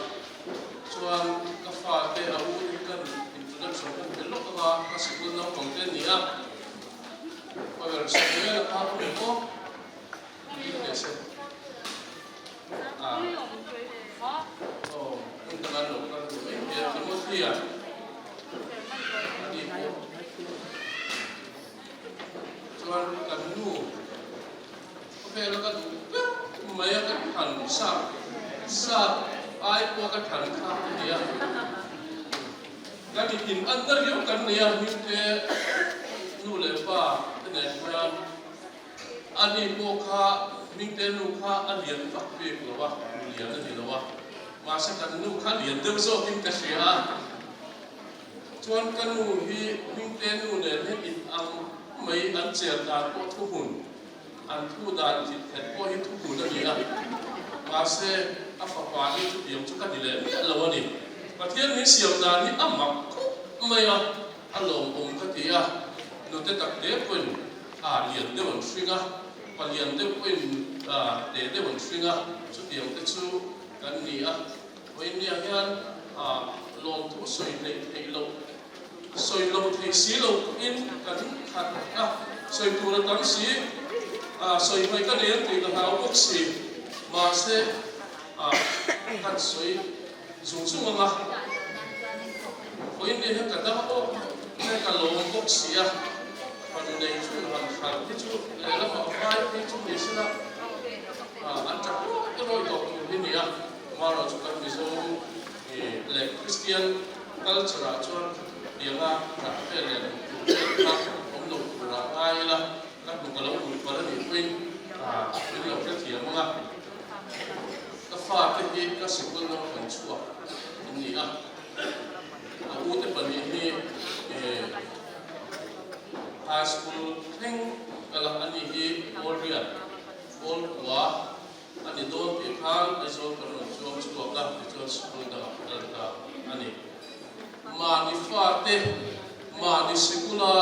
chuan ka fate a u hi kan introduction kan pe lawk anga ka sikul naupang te a ni a. Power Samuel a kha awm maw? Ding teh se. Ah. Oh, hmun dang an lo kal duh mai thei a, Timothy a ani pawh. Chuan kan nu khawvela ka duh ber mai a ka than sap sap ai pawh ka than kha a ni a. Kan in an na riau kan nei a, Hmingte nu leh pa te nen hian ani pawh kha Hmingte nu kha a lian vak bik lo a, nu lian a ni lo a, mahse kan nu kha lian deuh zawkin ka hria a, chuan ka nu hi Hmingte nu nen hian in ang mai an cher dan pawh thuhmun an thu dan thit khet pawh hi thuhmun a ni a, mahse a fapa hi chutiang chu ka ni leh miah lo a ni. Pathian min siam dan hi a mak khawp mai a, a lawmawm ka ti a, nute tak te pawhin a lian deuh an hring a, palian deuh pawhin te deuh an hring a, chutiang te chu kan ni a. Vawiinniah hian. Lawmthu sawi hleih theih loh, sawi lo thei si lo in kan khat a, sawi tur a tam si, sawi hmaih ka nei ang tih ka hlau bawk si, mahse kan sawi zung zung ang a, vawiin ni hian ka dam awk nge ka lawm bawk si a, fanu nei chu han hran hi chu lehlamah vai phei chu ni sela an tap rawih rawih tawh tur hi ni a. Tomorrow chu kan Mizo leh Kristian culture ah chuan tianga dah vel leh duh tur vel kha awm lo turah ngai ila, ka hnuk a lo ulh palh a nih pawhin min lo hrethiam ang a. Ka fate hi ka sikul naupang chhuak an ni a, a ute pahnih hi high school thleng kal a, ani hi Pawl riat, Pawl kua, A ni dawn tih khan Aizawl kan rawn chuang chhuak a, tichuan school dangah kal ta a ni. Mahni fate, mahni sikula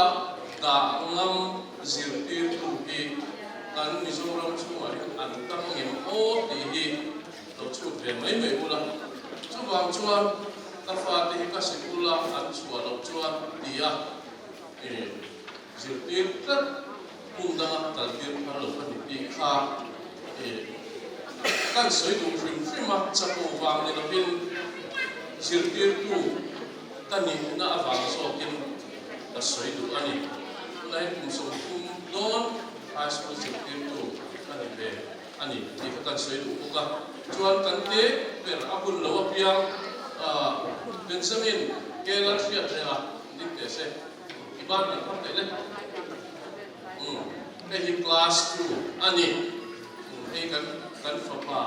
dah ngam zirtirtu hi kan Mizoram chhungah hian an tam ngem aw tih hi lo chhut ve mai mai ula. Chuvang chuan ka fate hi ka sikula an chhuah loh chuan tia zirtir tlat Hmun danga kaltir phal lo ka ni tih kha kan sawi duh hrim hrim a, chapo vang ni lovin zirtirtu ka nihna avang zawkin ka sawi duh a ni. Tunah hian kum 30 dawn high school zirtirtu ka ni ve a ni tih kha kan sawi duh bawk a. Chuan kan te ber a hun lo apiang Benjamin Keller hriat reng a ding teh se. I ban kan phar theih le. Umm hei hi class 2 a ni. Umm hei kan kan fapa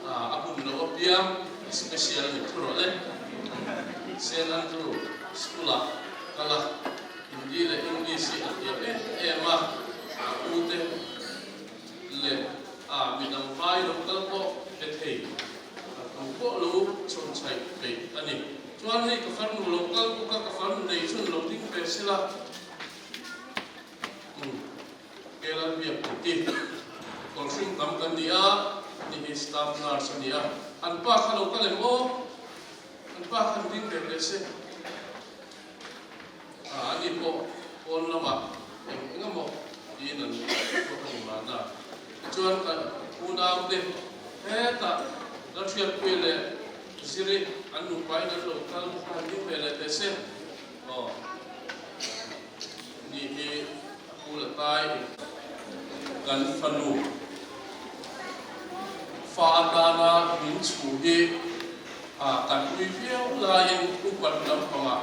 a hun lo apiang special a ni thu rawh le. Saint Andrew school ah kal a, Hindi leh English hi a thiam em em a, a u te leh a midang vai lo kal pawh pe thei. A tu pawh lo chhawnchhaih peih a ni. Chuan hei ka farnu lo kal bawk a, ka farnu nei chhun lo ding ve sela. Umm, Kerala biak tih ti. Kawlhring tam kan ni a, ni hi staff nurse a ni a. An pa kha lo kal em aw? An pa khan ding ve teh se. Ah, ani pawh pawn lamah eng eng emaw tiin an chhuak a ni mahna. Tichuan kan unaute hetah Lalhriatpuia leh Ziri an nupain an lo kal kha han ding ve leh teh se. Aw, ni hi a pu la tai kan fanu fa atana min chhu hi kan ui viau laiin upat lampangah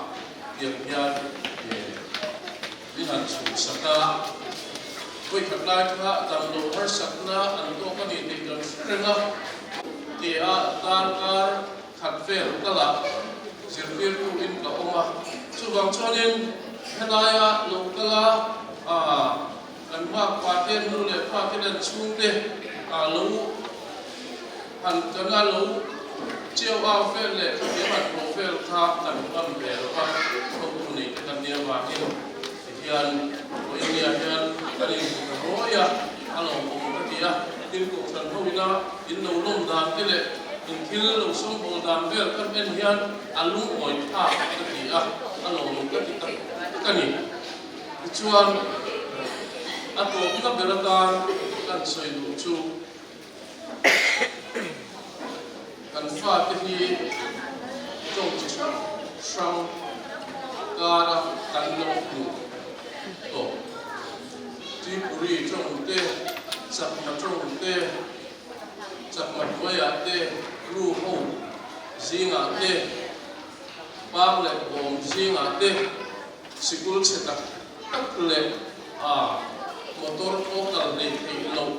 tiang hian min han chhuhsak a. Vawikhat lai kha damlo harsatna an tawk a ni tih kan hre reng a, tia darkar khat vel kalah zirtirtu in ka awm a, chuvang chuanin helaia lo kala kan nghak pa te nu leh pa te nen chhungte lo han kan a lo chiau au vel leh khatiang han hlawh vel kha kan ngam ve lo va, hotu nei te kan nia vangin tihian India hian kan inhmu ta ruai a, a lawmawm ka ti a, thil kohhran ho ina in lo lawm dan te leh in thil lo sawmbawl dan vel kan en hian a lungawi thlak ka ti a, a lawmawm ka ti tak tak a ni. Tichuan, a tawpna ber atan kan sawi duh chu kan fate hi tawng chi hrang hrang kara kan lo hmuh tawh. Tripuri tawng te, Chakma tawng te, Chakma hnuaiah te, Ru ho zingah te, Pang leh Bawm zingah te, Sikul chhe tak tak leh a motor pawh kal hlei theih loh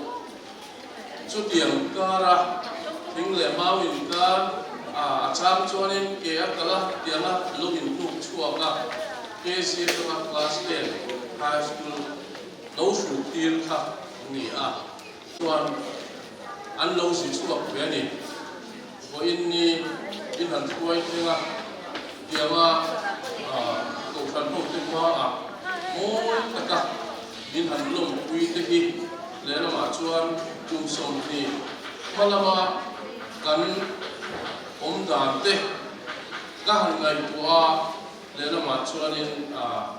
chutiang kara thing leh mau inkar a a chang chuanin ke a kal a tianga lo inhnuk chhuak a KZ atanga class 10 high school lo hruk tir kha a ni a chuan an lo zi chhuak ve a ni. Vawiin ni in han hruai thleng a, tianga Kohhran hote hmaah mawi taka min han lawmpui te hi lehlamah chuan kum 20 hma lama kan awm dan te. Ka han ngaihtuah a, lehlamah chuanin a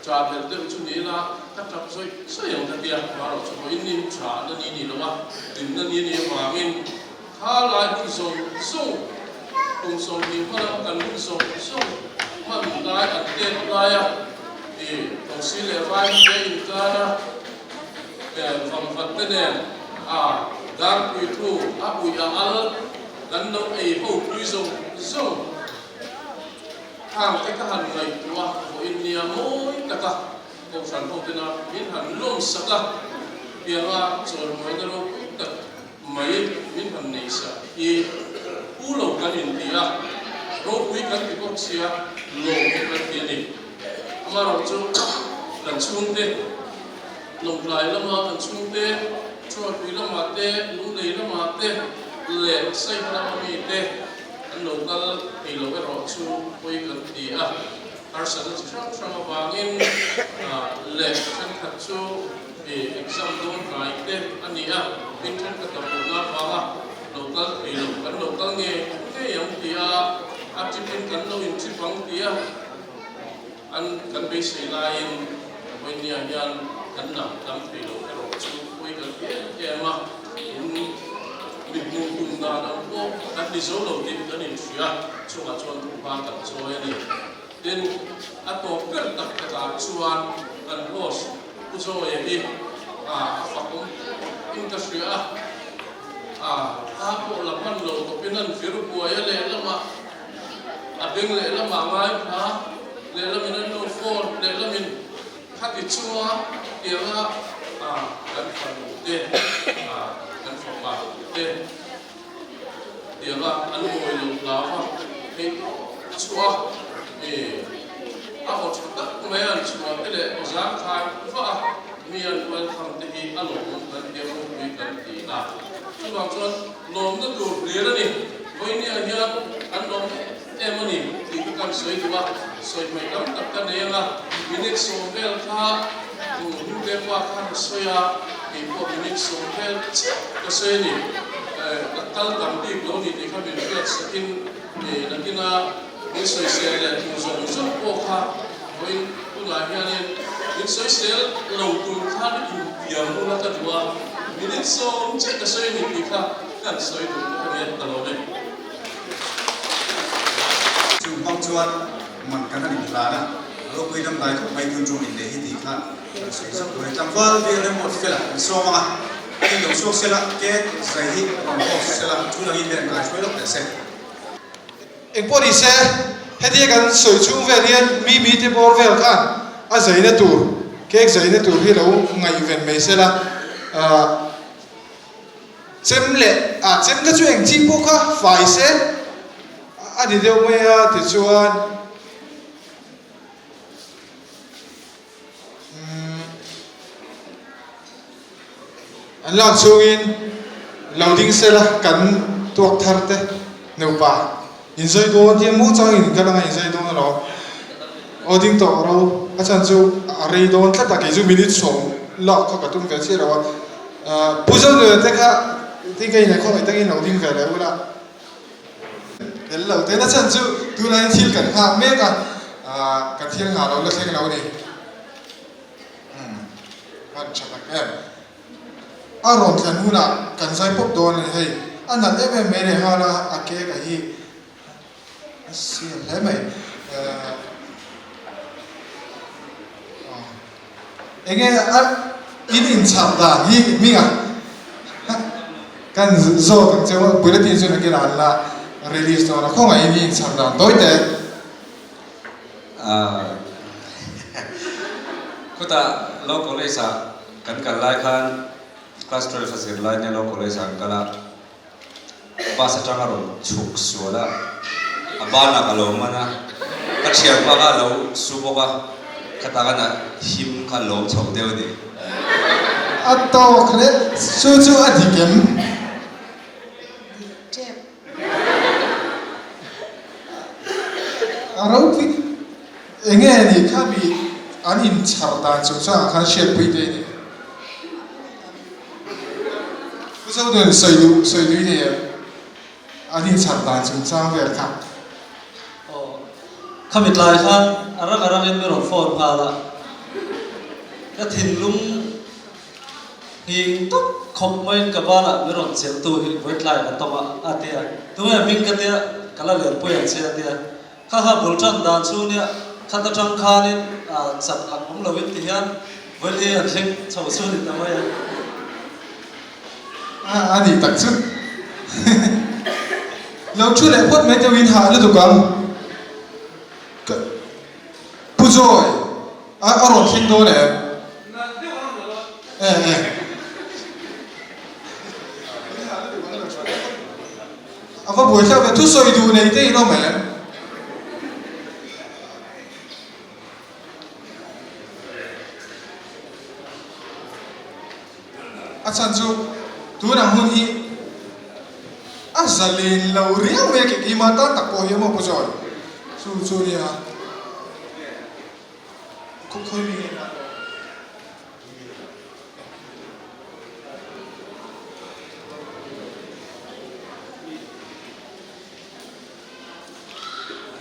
ṭah belh deuh chu ni ila ka ṭap zawih zawih ang ka ti a, marawh chu vawiin ni ṭhahna ni ni lo a, hlimna ni ni avangin kha lai hun zawng zawng kum 20 hmala kan hun zawng zawng hman lai an tet lai a, i thosi leh vai te inkar a, vangvat te nen a darpui thu a uih a al. Kan lo ei ho pui zawng zawng khang te ka han ngaihtuah a, vawiin nia mawi taka Kohhran ho tena min han lawm sak a, pianga chawlmawina ropui tak mai min han nei sak hi pu lo kan inti a, ropui kan ti bawk sia lawm bawk kan ti a ni. Amaherawhchu kan chhungte Lawngtlai lama kan chhungte, Chawlpui lamah te, Lunglei lamah te leh Saiha lama mite an lo kal thei lo erawh chu pawi kan ti a. Harsatna chi hrang hrang avangin leh thenkhat chu exam dawn hnai te a ni a, tin thenkhat a hmuhna avanga lo kal thei lo kan lo kal ngei ngei ang ti a, a trip in kan lo in trip ang ti a. An kan beisei laiin Vawinia hian kan lam tam thei lo erawh chu pawi kan ti em em a, in mithmuh tum dan ang pawh kan ti zo lo tih kan inhria, chungah chuan thuhma kan chawi a ni. Tin, a tawp ber tak takah chuan kan host Pu Zawia hi a fakawm in ka hria a, a a pawh la hman lo tawpin an vir buai a lehlamah A beng lehlamah ngai kha lehlamin an lo phone lehlamin khati chunga tianga kan fanu te kan fapa te tianga an ngawi lo hlau a, hei tawp chhuah a a aw tha tak mai an chhuah te leh aw zangkhai vah a mi an welcome te hi a lawmawm kan ti a ropui kan ti a, chuvang chuan lawmna tur hlir a ni. Vawinia hian an lawm em em a ni tih ka kan sawi duh a, sawi hmai tam tak ka nei ang a, minute sawm vel kha hnute pa khan a sawi a, kei pawh minute sawm vel chiah ka sawi a ni. Ka kal tam bik lo ni tih kha min hriat sakin nakina min sawisel leh tur zawng zawng pawh kha vawiin tunah hianin min sawisel lo tur khan intiam ula ka duh a, minute sawm chiah ka sawi a ni tih kha Kan sawi duh bawk a nia ka lawm e. Chu hmang chuan man kan han inhlan a, ropui dangdai khawp mai tun ṭum inneih hi tih kha kan sawi zauh tur a ni. Tlangval vel remawt fela kan sawm ang a, a in lo chhuak sela, cake zai hi rawn host sela, chu langin hian kai hruai lawk teh se. Engpawh ni se, hetia kan sawi chhung vel hian mi mite bawr vel khan a zaina tur, cake zaina tur hi lo ngaihven mai sela, ah. Chem leh ah chem te chu eng chi pawh kha fai se a ni deuh mai a tichuan umm an lak chhungin lo ding sela kan tuak thar te nupa inzai dawn hian maw changin ka langa inzai dawn alawm aw ding tawh ro a chhan chu a rei dawn tlat a kei chu minute sawm lak kha ka tum ve chiah lo a Pu Zonuia te kha tin ka inei khawngaih takin lo ding ve leh ula tel lo te na chhan chu tunah hian thil kan nghak mek a kan thil nghah lo la thleng lo a ni hman tha tak em. A rawn thlen hunah kan zai pawp dawn a ni hei. A nalh em em mai leh nghal a, a cake a hi a siam hle mai. Enge a in inchhar dan hi hming a kan zawt ang cheu a, bulletin chu nakinah an la release dawn a, khawngaihin i inchhar dan tawi teh. Khutah Law College ah kan kal lai khan class 12 a zir lai nia Law College ah kan kal a, bus atang a rawn chhuk sual a, a banah ka lo man a, ka thianpa kha a lo su bawk a, khatah khan a him kha a lawm chho deuh a ni. A tawk hle, chu chu a dik em? Dik tep. A ropui enge ni kha mi an inchhar dan chung changah khan hriatpui te ni. Pu Zonuan sawi duh sawi dui nei em? An inchhar dan chung chang vel kha. Khami tlai khan a rang a rangin mi rawn phone nghal a, ka thinlung nghing tawp khawp maiin ka banah mi rawn chelh tu hi vawi tlai ka tawm a, a ti a. Tunge hming ka tia, ka la lenpui ang che a ti a. Kha kha bul tan dan chu nia, khat atang khanin chak ang awm loin ti hian vawi hi an thleng chho chu ni ta mai a. A a nih tak chu. Lo thu leh phawt mai deuhin hah lutuk ang. Ka Pu Joy a a rawn thleng dawn em? E e. A va buai thlak ve, thusawi duh nei te in awm em? A chhan chu tunah hun hi a zalen lo riau mai a, keimah tan tak pawh hi a maw Pu Joy? Chu chu nia khawi mi nge nan aw?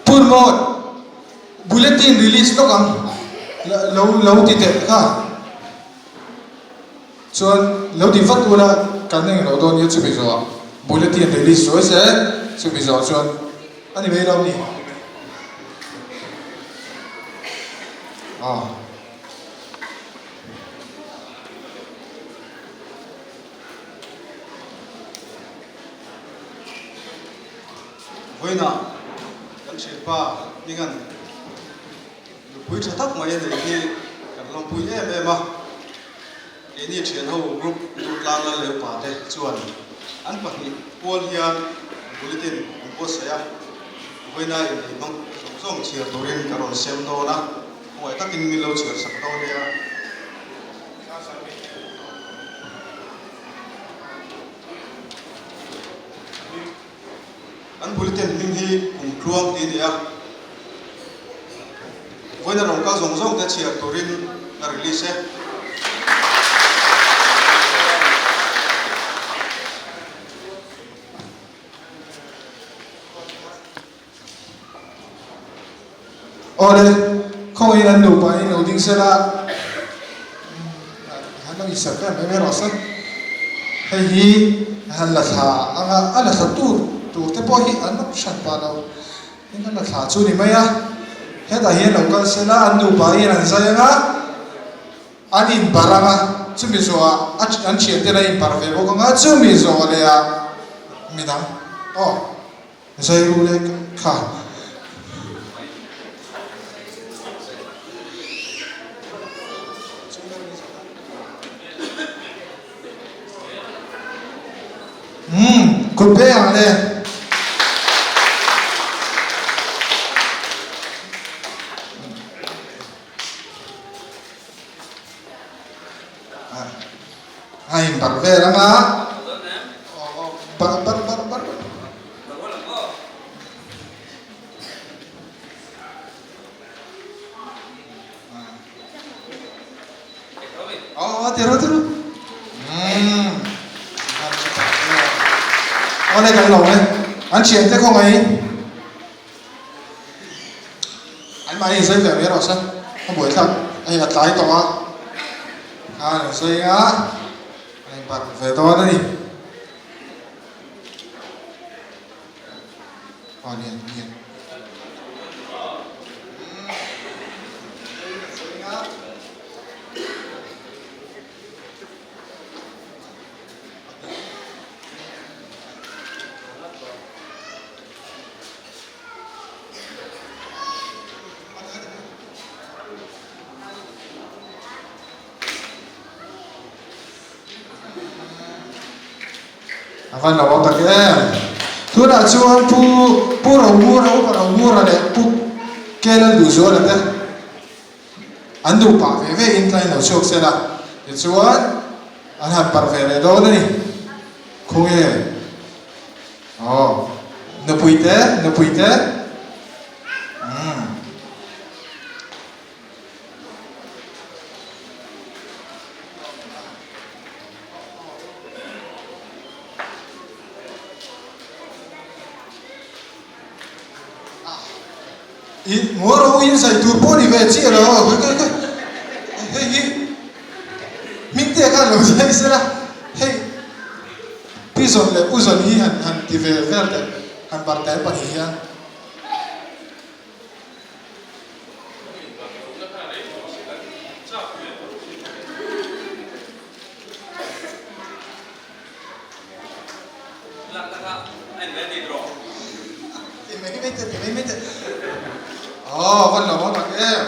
Phunmawt, Bulletin release lawk ang lo lo ti teh kha. Chuan lo ti vat ula kan eng lo dawn nia chumi zawhah bulletin release zuai se chumi zawh chuan a ni mai lo ni. Aw. Vawiinah kan thianpa Hminga'n nupui tha tak mai a nei hi kan lawmpui em em a, keini thianho group Durtlang Lalleupa te chuan an pahnih pual hian bulletin an buatsaih a, vawiina inei hmang zawng zawng chhiar turin ka rawn sem dawn a, khawngaih takin min lo chhiar sak dawn nia. An bulletin hming hi kum tluang tih a ni a, vawiina rawn kal zawng zawng te chhiar turin ka release e. Awle, khawngaih an nupa in lo ding sela, han lo inserh ber mai mai rawh se. Hei hi han la thla anga a la thla tur tur te pawh hi an awm hran pah lo. In an la thla chu ni mai a, hetah hian lo kal sela an nupa hian an zai anga an inbarh anga chumi zawhah an thiante an inbarh ve bawk anga chumi zawh leh ah midang aw. Zai ru leh kha. Umm kut pe ang le. A in barh vel anga. Barh barh barh barh. Aw aw tiru tiru. Umm. Awle kan lo e. An thian te khawngaih in. An mahni in sawi ve mai rawh se. A buaithlak hei a tlai tawh a. Khan an sawi a. A inbarh ve dawn a ni. Aw lian lian. A van lo awm tak em. Tunah chuan Pu Pu Romura, Upa Romura leh Pu Kelal Duhzuala te an duh pah ve ve in tlain lo chhuak sel a, tichuan an han parh ve leh dawn a ni. Khawnge? Aw, nupui te, nupui te. Umm. I ngawi rawh u in zai tur pawh ni ve chiah lo khawi khawi khawi hei hi Hmingtea khan lo zai se la hei Pi Zawn leh Pu Zawn hi han han ti ve vel teh han bar tel pahnih hian. Ti mai mai teh, ti mai mai teh. Aw, van lo awm tak em.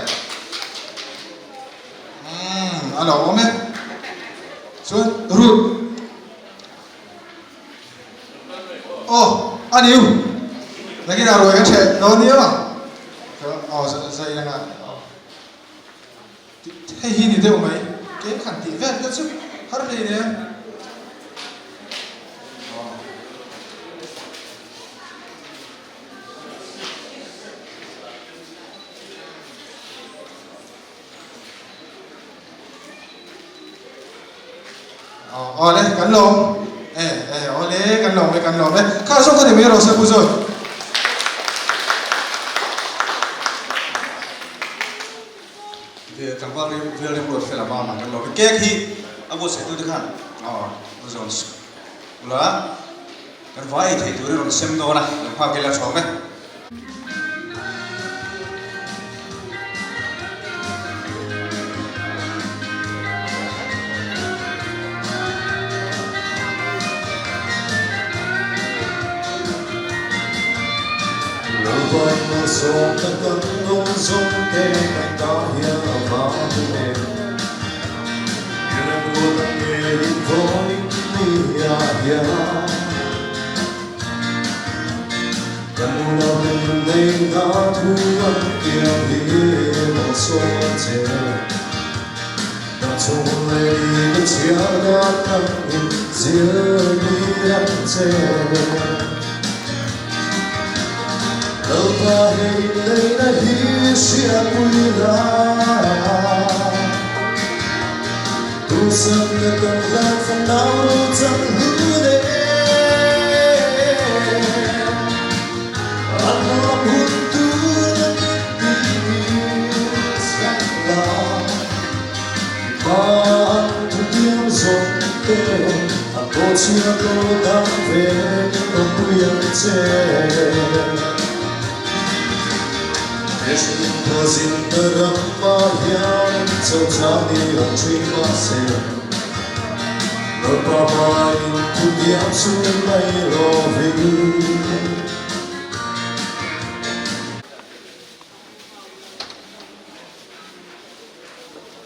Umm, a lo awm e. Chuan, Ruth. Aw, a ni u. Nakinah ruai ka ṭheh dawn nia ma. Aw, zai langa. Hei hi ni deuh mai, kem khan tih vel te chu har hlei nen. Aw le, kan lawm. E, e, aw le, kan lawm e, kan lawm e. Kha zawng kha ni mai rawh se Pu Zawi. Ve tlangval rim vel rim ruat fel a vang kan lawm e. Cake hi a buatsaih tute khan aw zawn ula kan vai ei theih turin rawn sem dawn a, lo nghak ila chhawm e.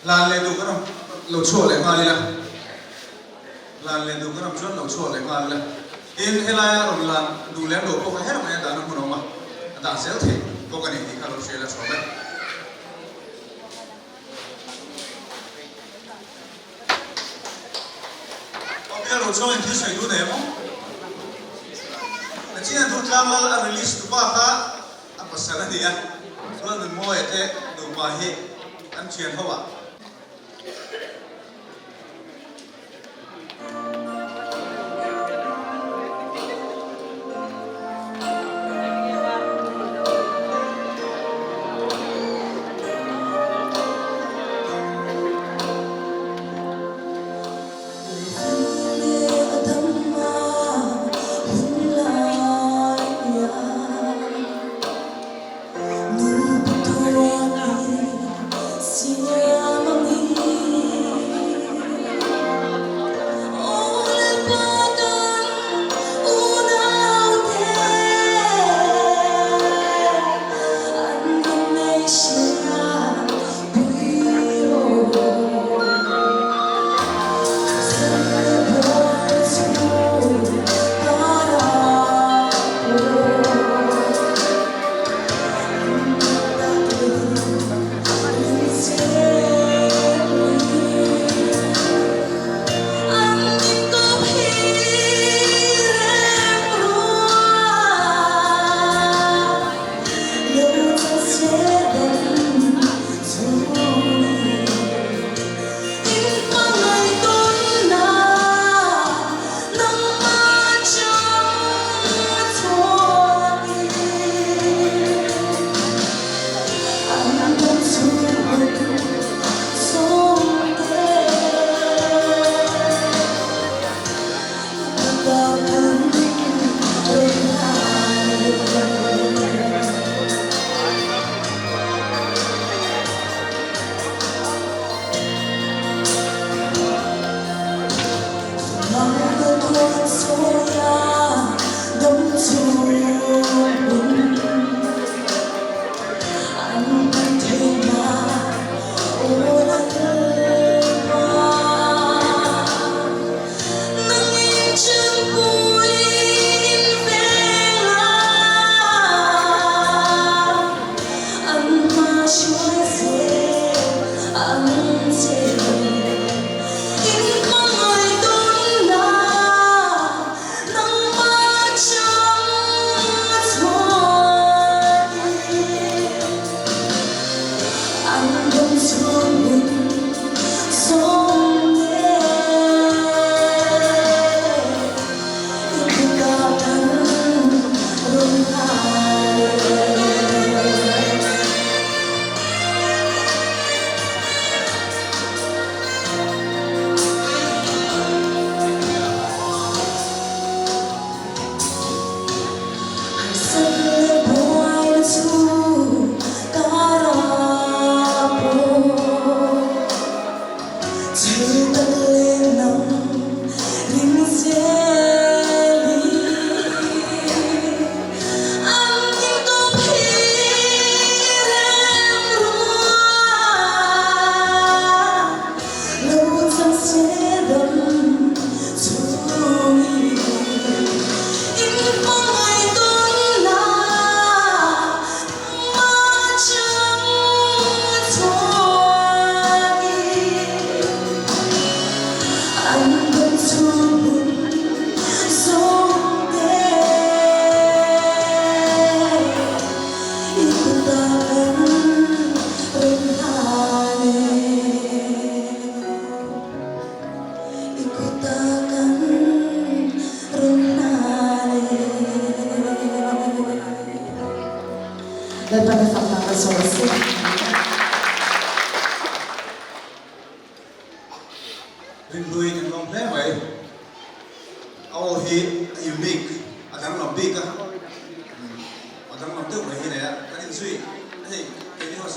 Lan leh duh kan awm lo chhuah leh nghal ila, lan leh duh kan awm chuan lo chhuah leh nghal ila. Tin, helaia rawn lan duh lem lo pawh kha her mai a dahna hmun a awm a, a dah zel theih bawk a ni tih kha lo hria ila chhuah mai. Awmia ro chuangin thil sawi duh nei maw? A chin a duh tlang lal a release tu pa kha a pasal a ni a, chuan Nunmawia te nupa hi an thian ho ah.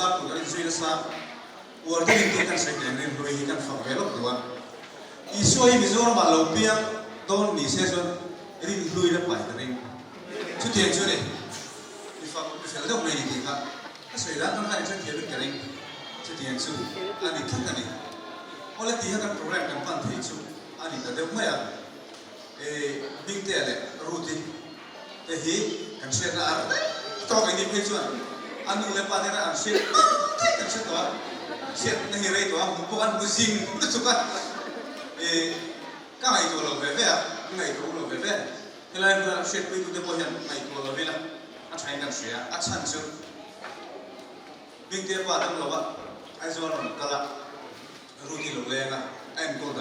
zar tur kan inzui nasa. Uar deuhin tih kan sawi teh ang rinhlui hi kan fak ve lawk duh a. Isua hi Mizoramah lo piang dawn ni se chuan rinhlui la pai ka ring. Chutiang chu ni, mi fak mi fel deuh mai ni tih kha ka sawi dan khan khan inthianthiam in ka ring. Chutiang chu a ni tlat a ni. Awle tih kha kan program kan pan thei chu a ni ta deuh mai a. Hmingtea leh Ruth-i te hi kan hriatna a rei tawk a ni phei chuan a nu leh pa te khan an hriat mai kan hre tawh a, hriatna hi rei tawh a, hmu pawh an hmu zing lutuk a, ka ngaihtuah lo ve ve a, ka ngaihtuah lo ve ve, helai hmuna hriatpuitute pawh hian ngaihtuah lo ila a thain kan hria a, a chhan chu Hmingtea pa dam lo a, Aizawl rawn kal a, Ruth-i lo leng a, a enkawl dan.